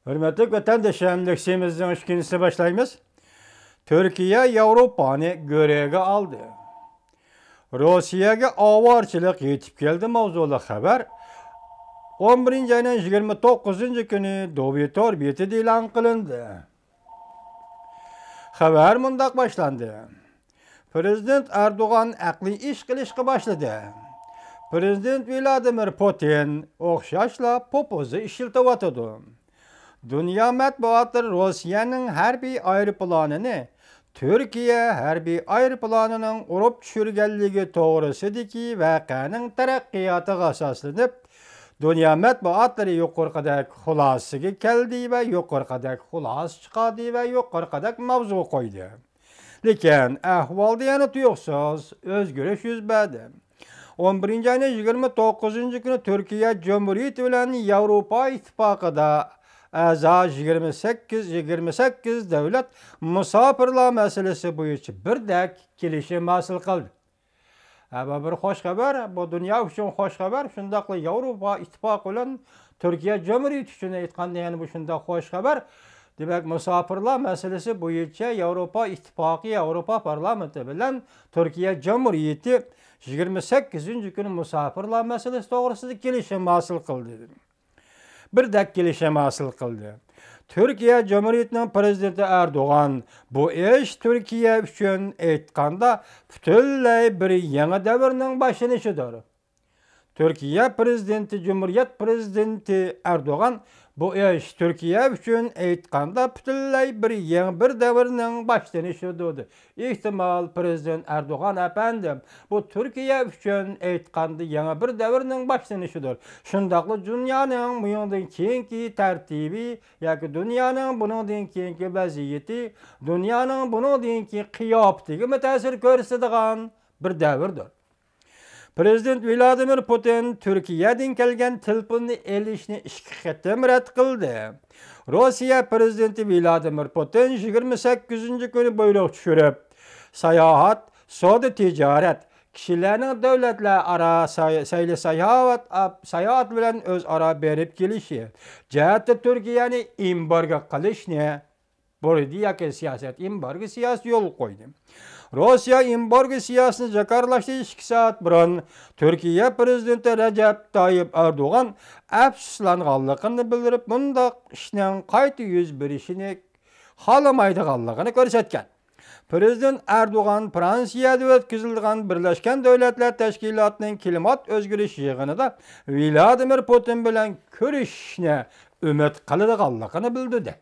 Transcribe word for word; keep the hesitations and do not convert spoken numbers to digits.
ھۆرمەتلىك ۋەتەندىشىم، لېكسىيىمىزنىڭ ئىككىنچىسىنى باشلايمىز. تۈركىيە ياۋروپانى گۆرۈگە ئالدى. روسىيەگە ئاۋارىچىلىق يېتىپ كەلدى ماۋزۇلۇق خەۋەر ئون بىرىنچى ئاينىڭ يىگىرمە توققۇزىنچى كۈنى دوۋى تور بېتىدە ئېلان قىلىندى. خەۋەر مۇنداق باشلاندى. پىرېزىدېنت ئەردوغان ئەقلىي ئىش قىلىشقا باشلىدى. پىرېزىدېنت ۋلادىمىر پۇتىن ئوخشاشلا پوپوزا ئىشلىتىۋاتىدۇ. دۇنيا مەتبۇئاتلىرى روسىيەنىڭ ھەربىي ئايروپىلانىنى تۈركىيە ھەربىي ئايروپىلانىنىڭ ئۇرۇپ چۈشۈرگەنلىكى توغرىسىدىكى ۋەقەنىڭ تەرەققىياتىغا ئاساسلىنىپ، دۇنيا مەتبۇئاتلىرى يۇقىرىقىدەك خۇلاسىگە كەلدى ۋە يۇقىرىقىدەك خۇلاسە چىقاردى ۋە يۇقىرىقىدەك ماۋزۇ قويدى. لېكىن ئەھۋالدا يەنە تۇيۇقسىز ئۆزگىرىش يۈز بەردى. ئون بىرىنچى ئاينىڭ يىگىرمە توققۇزىنچى كۈنى تۈركىيە جۇمھۇرىيىتى بىلەن ياۋروپا ئىتتىپاقىدا ئەزا يىگىرمە سەككىز، يىگىرمە سەككىز دۆلەت مۇساپىرلار مەسىلىسى بويىچە بىردەك كېلىشىم ھاسىل قىلدى. ھە، بۇ بىر خوش خەۋەر، بۇ دۇنيا ئۈچۈن خوش خەۋەر، شۇنداقلا ياۋروپا ئىتتىپاقى بىلەن تۈركىيە جۇمھۇرىيىتى ئۈچۈن ئېيتقاندا يەنە بۇ شۇنداق خوش خەۋەر. دېمەك، مۇساپىرلار مەسىلىسى بويىچە ياۋروپا ئىتتىپاقى، ياۋروپا پارلامېنتى بىلەن تۈركىيە جۇمھۇرىيىتى يىگىرمە سەككىزىنچى كۈنى مۇساپىرلار مەسىلىسى توغرىسىدا كېلىشىم ھاسىل قىلدى. بىردەك كېلىشىم ھاسىل قىلدى. تۈركىيە جۇمھۇرىيىتىنىڭ پىرېزىدېنتى ئەردوغان، بۇ ئىش تۈركىيە ئۈچۈن ئېيتقاندا پۈتۈنلەي بىر يېڭى دەۋرنىڭ باشلىنىشىدۇر. تۈركىيە پىرېزىدېنتى، جۇمھۇرىيەت پىرېزىدېنتى ئەردوغان، بۇ ئىش تۈركىيە ئۈچۈن ئېيتقاندا پۈتۈنلەي بىر يېڭى بىر دەۋرنىڭ باشلىنىشىدۇر. ئېھتىمال، پىرېزىدېنت ئەردوغان ئەپەندىم، بۇ تۈركىيە ئۈچۈن ئېيتقاندا يېڭى بىر دەۋرنىڭ باشلىنىشىدۇر. شۇنداقلا دۇنيانىڭ بۇنىڭدىن كېيىنكى تەرتىپى ياكى دۇنيانىڭ بۇنىڭدىن كېيىنكى ۋەزىيىتى، دۇنيانىڭ بۇنىڭدىن كېيىن قىياپىتىگىمۇ تەسىر كۆرسىتىدىغان بىر دەۋردۇر. پىرېزىدېنت ۋلادىمىر پۇتىن تۈركىيەدىن كەلگەن تېلېفوننى ئېلىشنى ئىككى قېتىم رەت قىلدى. روسىيە پىرېزىدېنتى ۋلادىمىر پۇتىن يىگىرمە سەككىزىنچى كۈنى بۇيرۇق چۈشۈرۈپ، ساياھەت، سودا تىجارەت، كىشىلەرنىڭ دۆلەتلەر ئارا ساي-، سەيلە ساياھەت، ساياھەت بىلەن ئۆزئارا بېرىپ كېلىشى جەھەتتە تۈركىيەنى ئېمبارگو قىلىشنى بۇيرۇدى ياكى سىياسەت، ئېمبارگو سىياسىتى يولغا قويدى. روسىيە ئېمبارگو سىياسىتىنى جاكارلاشتىن ئىككى سائەت بۇرۇن تۈركىيە پىرېزىدېنتى رەجەپ تايىپ ئەردوغان ئەپسۇسلانغانلىقىنى بىلدۈرۈپ، بۇنداق ئىشنىڭ قايتا يۈز بېرىشىنى خالىمايدىغانلىقىنى كۆرسەتكەن. پىرېزىدېنت ئەردوغان فرانسىيەدە ئۆتكۈزۈلىدىغان بىرلەشكەن دۆلەتلەر تەشكىلاتىنىڭ كىلىمات ئۆزگىرىش يىغىنىدا ۋلادىمىر پۇتىن بىلەن كۆرۈشۈشنى ئۈمىد قىلىدىغانلىقىنى بىلدۈردى.